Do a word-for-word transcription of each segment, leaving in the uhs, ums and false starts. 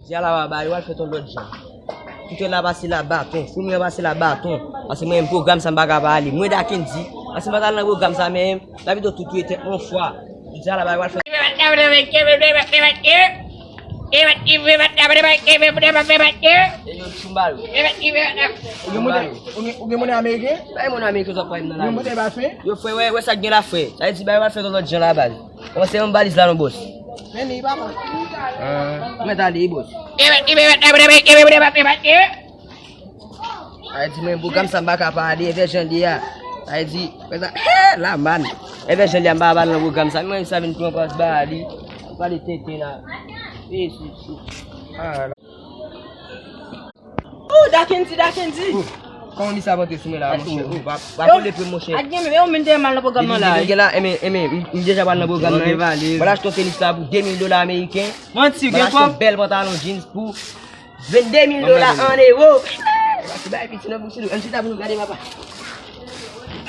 Di a la baba, yo al fè yon lòt jan. Tout la pase la baton, foumi an pase la baton. Paske mwen menm pwogram sa m pa ka pa ale. Mwen Dakendy, paske m pa t al nan pwogram sa menm, m ta pito tou touye tèt mwen yon fwa. Di a la baba, yo al fè. E yo tchoumba yo. Ou gen mouda, ou gen, ou gen mouda ameriken? Bay mouda ameriken sa pran nan la. Ou gen mouda pa fen? Yo fè, wè, wè sa k gen la fè. Sa vle di bay yo al fè yon lòt jan la baba. Kòmanse yon valiz la non bòs. Men li papa. Ah, mwen ta li bòs. Ay di mwen pwogram sa m pa ka pale, evè jan li a. Ay di, mwen sa, he, la man. Evè jan li a m pa pale nan pwogram sa. Mwen sa vin pran pas ba li. Pale tenten la. E si si. Ah, la. Oh, Dakendy, Dakendy. Oh, kòman misye ap antre sou mwen la, monchè? Oh, pa, pa kole pou monchè. Ak gen men, yo menm te mal nan pwogram nan la. Gen la, enmen, enmen, m, m deja pral nan pwogram nan. Mwen achte yon tenis la pou de mil dola ameriken. Manti, gen kòb. Mwen achte yon bèl pantalon jeans pou vennde mil dola an ewo. Pase bay piti nan bouch nou. Ann chita pou nou gade papa.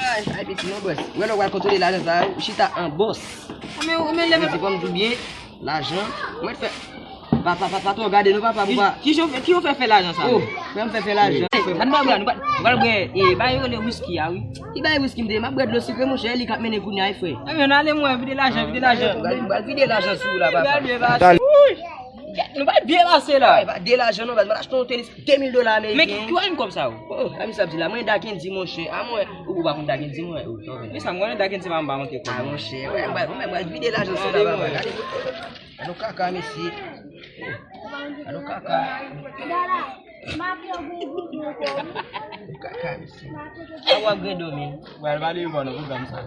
Ay, bay piti nan bòs. Ou wè lè w al kontwole lajan sa, ou chita an bòs. Ou men, ou men leve. Mwen di kòm tou byen, lajan. Mwen fè. Papa, papa, patwon, gade nou papa, pou pa. Ki, ki yo fè, ki yo fè fè lajan sa? Oh, frè m fè fè lajan. Gade mwen la, nou pa, nou pa bwè, e, ba yo rele wiski a, wi. Ki bay wiski m te, m ap bwè dlo sikre, monchè, li k ap mennen kounye a, wi, frè. Ebyen, ale mwen, vide lajan, vide lajan. Ou pral, ou pral vide lajan sou ou la, papa. Gade, papa. Wi. Nou pa byen pase la. Ay, pa de lajan non, baz. Mwen achte yon tenis de mil dola ameriken. Men ki, ki wè yon kòb sa yo? Oh, a misye ap di la, mwen Dakendy, monchè. A mwen, ou, ou pa konn Dakendy, mwen. Ou, sa w konnen. Men sa, mwen Dakendy pa, m pa manke kòb. A, monchè, wè, wè, wè, wè, vide lajan sou la, papa. Gade. Gade yon kaka, mesye. Gade yon kaka. Gade yon kaka, mesye. A w ap gen domi. Wè, al pale yo nan pwogram sa.